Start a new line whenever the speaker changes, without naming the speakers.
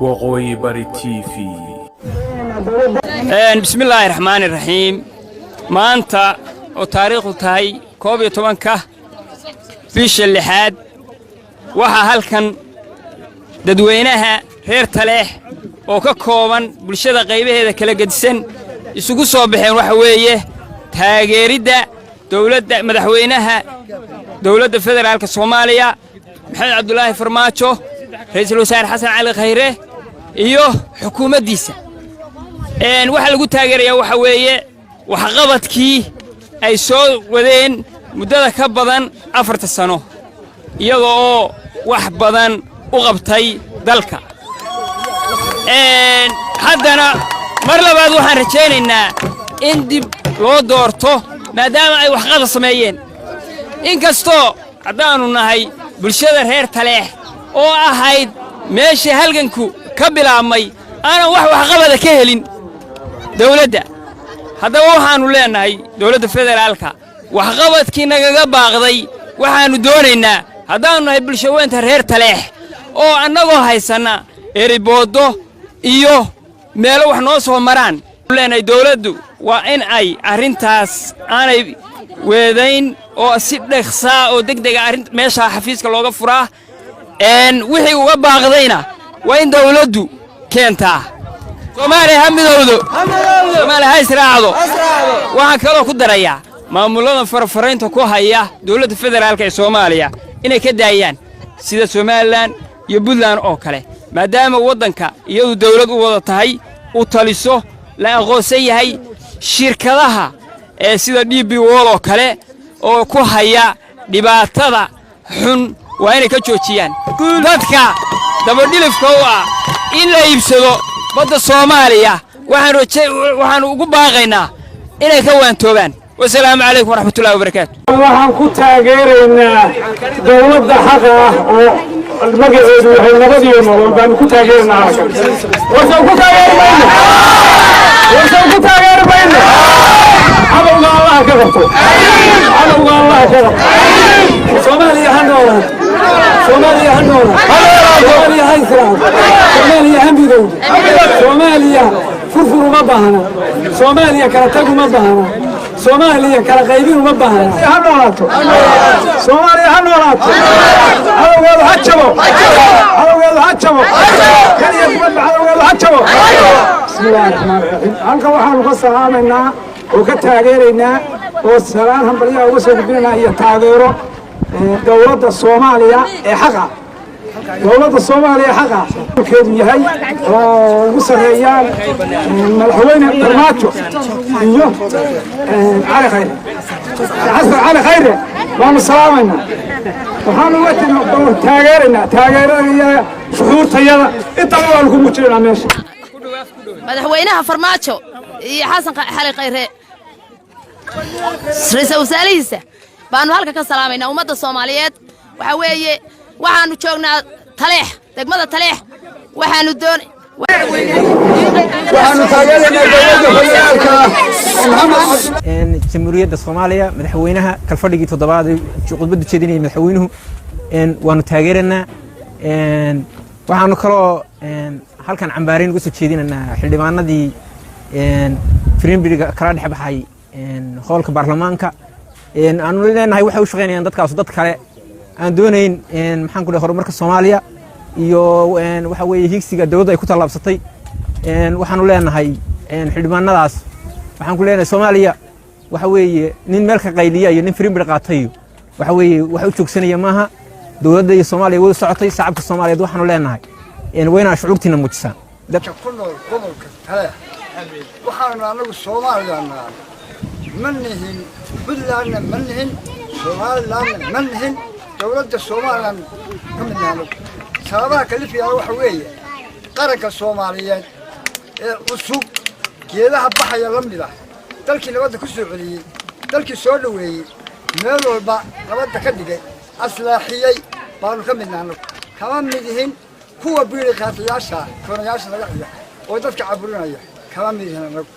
Waqooyi Bari TV.
Bismillaahi raxmaani raxiim. Maanta oo taariikhdu tahay 11-ka bisha lixaad, waxaa halkan dadweynaha reer Taleex oo ka kooban bulshada qaybaheeda kala gedisan isugu soo baxeen waxa weeye taageeridda dowladda, madaxweynaha dowladda federaalka Soomaaliya, Maxamed Cabdulaahi Farmaajo, ra'iisul wasaare Xasan Cali Khayre iyo xukuumaddiisa. Waxaa lagu taageerayaa waxa weeye waxqabadkii ay soo wadeen muddada ka badan 4-ta sano, iyaga oo wax badan u qabtay dalka. Haddana mar labaad waxaan rajaynaynaa in dib loo doorto, maadaama ay waxqabad sameeyeen. Inkastoo haddaannu nahay bulshada reer Taleex oo ahayd meeshii halganku ka bilaabmay, aanan wax waxqabada ka helin dawladda, haddaba waxaannu leennahay dowladda federaalka waxqabadkii nagaga baaqday waxaannu doonaynaa, haddaannu nahay bulshaweynta reer Taleex oo annagoo haysanna airport-o iyo meelo wax noo soo maraan, leenahay dawladdu waa in ay arrintaas aanay weedayn oo si dhaqsaa oo degdega arrin meeshaa xafiiska looga furaa. Wixii uga baaqdayna waa in dawladdu keentaa. Soomaaliya ha midowdo, Soomaaliya ha israacdo. Waxaan kaloo ku darayaa maamullada farafaraynta ku haya dowladda federaalka ee Soomaaliya inay ka daayaan, sida Somaliland iyo Puntland oo kale, maadaama waddanka iyadu dawlad u wada tahay, u taliso, la aqoonsan yahay. Shirkadaha ee sida DP World oo kale oo ku haya dhibaatada xun waa inay ka joojiyaan. Dadka dabadhilifka u ah in la iibsado badda Soomaaliya waxaanu ugu baaqaynaa inay ka waantoobaan. Wasalaamu calaykum waraxmatullahi wabarakaatu.
Waxaan ku taageeraynaa dowladda xaqa ah oo magaceedu yahay Nabad iyo Nolol baanu ku taageeraynaa halkan. Warsan ku taageeri mayno, warsan ku taageeri mayno. Cadowga Allaha ka qabto, cadowga Allaha ka qabto. Soomaaliya ha noolaato, Soomaaliya ha noolaato, Soomaaliya ha israacdo, Soomaaliya ha midowdo. Soomaaliya furfur uma baahna, Soomaaliya kala tag uma baahna, Soomaaliya kala qaybin uma baahna. Ha noolaato Soomaaliya, ha noolaato. Cadowgeedu ha jabo, cadowgeedu ha jabo, kaliya dibadba cadowgeedu ha jabo. Bismillahi raxmaani raxiim. Halkan waxaanu ka salaamaynaa oo ka taageeraynaa oo salaan hambalyaha uga soo gudbinaynaa iyo taageero dowladda Soomaaliya ee xaqa, dowladda Soomaaliya xaqa keedu yahay oo ugu sarreeyaan madaxweyne Farmaajo iyo Cali Khayre, Xasan Cali Khayre waanu salaamaynaa. Waxaanu uga taageeraynaa taageerada shucuurtayada intaba waanu ku muujinaynaa meesha.
Madaxweynaha Farmaajo iyo Xasan Xali Khayre, ra-iisul wasaarihiisa, baanu halka ka salaamaynaa ummadda Soomaaliyeed. Waxaa weeye waxaanu joognaa Taleex, degmada Taleex. Waxaanu doon
Waxaanu taageeraynaa dowladda federaalka Maxamed.
Jamhuuriyadda Soomaaliya, madaxweynaha kalfadhigii toddobaad ee khudbaddu jeedinayay madaxweynuhu waanu taageeranaa. Waxaanu kaloo halkan cambaarayn uga soo jeedinaynaa xildhibaanadii firimbiga kala dhex baxay hoolka baarlamaanka. Aanu leenahay waxay u shaqaynayaan dadkaasu dad kale aan doonayn, maxaan ku dhahay, horumarka Soomaaliya iyo waxa weeye higsiga dowladda ay ku tallaabsatay. Waxaanu leenahay xildhibaanadaas, waxaan ku leenahay Soomaaliya waxa weeye nin meel ka qayliya iyo nin firimbi qaatayo waxa weeye wax u joogsanaya maaha. Dowladda iyo Soomaaliya way u socotay. Shacabka Soomaaliyeed waxaanu leenahay waa inaa shucuurtiina muujisaan.
Dadka ku nool gobolka Taleex, waxaanu anagu Soomaaliya nahay, ma nihin Puntlandna, ma nihin Somalilandna, ma nihin dowladda Somaliland ka midna anagu. Sababaha kalifiyaa waxa weeye qaranka Soomaaliyeed ee cusub, geedaha baxaya la mid ah, dalkii nabadda ku soo celiyey, dalkii soo dhoweeyey, meel walba nabadda ka dhigay, aslaaxiyey baanu ka midna anagu. Kama mid ihin kuwa biiri qaatayaasha koonayaasha naga xiga oo dadka caburinaya, kama mid ihin anagu.